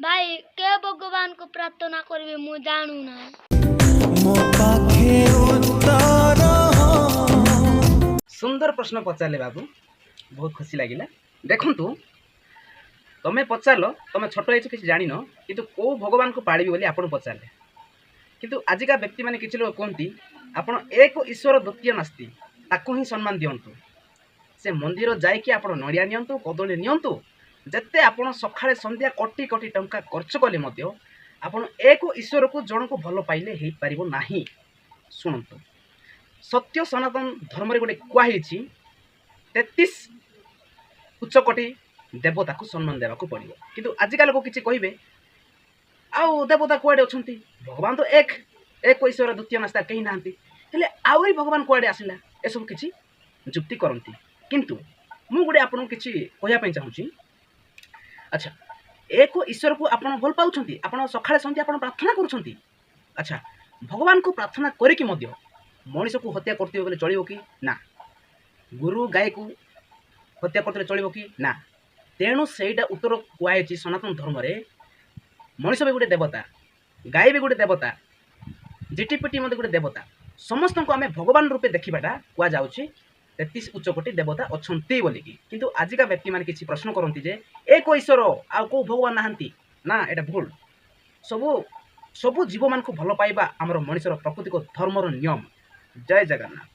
ଭାଇ, କେ ଭଗବାନକୁ ପ୍ରାର୍ଥନା କରିବି ମୁଁ ଜାଣୁନାହିଁ। ମୋ ପାଖେ ଉତ୍ତର। ସୁନ୍ଦର ପ୍ରଶ୍ନ ପଚାରିଲେ ବାବୁ, ବହୁତ ଖୁସି ଲାଗିଲା। ଦେଖନ୍ତୁ, ତମେ ପଚାରିଲ, ତମେ ଛୋଟ ହେଇଛ, କିଛି ଜାଣିନ, କିନ୍ତୁ କେଉଁ ଭଗବାନଙ୍କୁ ପାଳିବି ବୋଲି ଆପଣ ପଚାରିଲେ। କିନ୍ତୁ ଆଜିକା ବ୍ୟକ୍ତିମାନେ, କିଛି ଲୋକ କୁହନ୍ତି, ଆପଣ ଏକ ଈଶ୍ୱର, ଦ୍ୱିତୀୟ ନାସ୍ତି, ତାକୁ ହିଁ ସମ୍ମାନ ଦିଅନ୍ତୁ। ସେ ମନ୍ଦିର ଯାଇକି ଆପଣ ନଡ଼ିଆ ନିଅନ୍ତୁ, କଦଳୀ ନିଅନ୍ତୁ, ଯେତେ ଆପଣ ସକାଳେ ସନ୍ଧ୍ୟା କୋଟି କୋଟି ଟଙ୍କା ଖର୍ଚ୍ଚ କଲେ ମଧ୍ୟ ଆପଣ ଏକ ଈଶ୍ୱରକୁ ଜଣକୁ ଭଲ ପାଇଲେ ହେଇପାରିବ ନାହିଁ। ଶୁଣନ୍ତୁ, ସତ୍ୟ ସନାତନ ଧର୍ମରେ ଗୋଟେ କୁହା ହେଇଛି, 33 ଉଚ୍ଚକୋଟି ଦେବତାକୁ ସମ୍ମାନ ଦେବାକୁ ପଡ଼ିବ। କିନ୍ତୁ ଆଜିକା ଲୋକ କିଛି କହିବେ, ଆଉ ଦେବତା କୁଆଡ଼େ ଅଛନ୍ତି? ଭଗବାନ ତ ଏକ, ଏକ ଈଶ୍ୱର, ଦ୍ୱିତୀୟ ନାସ୍ତି, କେହି ନାହାନ୍ତି, ହେଲେ ଆହୁରି ଭଗବାନ କୁଆଡ଼େ ଆସିଲା? ଏସବୁ କିଛି ଯୁକ୍ତି କରନ୍ତି। କିନ୍ତୁ ମୁଁ ଗୋଟେ ଆପଣଙ୍କୁ କିଛି କହିବା ପାଇଁ ଚାହୁଁଛି। ଆଚ୍ଛା, ଏକ ଈଶ୍ୱରକୁ ଆପଣ ଭଲ ପାଉଛନ୍ତି, ଆପଣ ସକାଳେ ସନ୍ଧ୍ୟା ଆପଣ ପ୍ରାର୍ଥନା କରୁଛନ୍ତି। ଆଚ୍ଛା, ଭଗବାନଙ୍କୁ ପ୍ରାର୍ଥନା କରିକି ମଧ୍ୟ ମଣିଷକୁ ହତ୍ୟା କରୁଥିବେ ବୋଲେ ଚଳିବ କି ନା? ଗୋରୁ ଗାଈକୁ ହତ୍ୟା କରୁଥିଲେ ଚଳିବ କି ନା? ତେଣୁ ସେଇଟା ଉତ୍ତର କୁହାହେଇଛି ସନାତନ ଧର୍ମରେ, ମଣିଷ ବି ଗୋଟେ ଦେବତା, ଗାଈ ବି ଗୋଟେ ଦେବତା, ଝିଟିପିଟି ମଧ୍ୟ ଗୋଟେ ଦେବତା। ସମସ୍ତଙ୍କୁ ଆମେ ଭଗବାନ ରୂପେ ଦେଖିବାଟା କୁହାଯାଉଛି, 33 ଉଚ୍ଚକୋଟି ଦେବତା ଅଛନ୍ତି ବୋଲିକି। କିନ୍ତୁ ଆଜିକା ବ୍ୟକ୍ତିମାନେ କିଛି ପ୍ରଶ୍ନ କରନ୍ତି ଯେ ଏକ ଈଶ୍ୱର, ଆଉ କେଉଁ ଭଗବାନ ନାହାନ୍ତି। ନା, ଏଇଟା ଭୁଲ। ସବୁ ସବୁ ଜୀବମାନଙ୍କୁ ଭଲ ପାଇବା ଆମର ମଣିଷର ପ୍ରାକୃତିକ ଧର୍ମର ନିୟମ। ଜୟ ଜଗନ୍ନାଥ।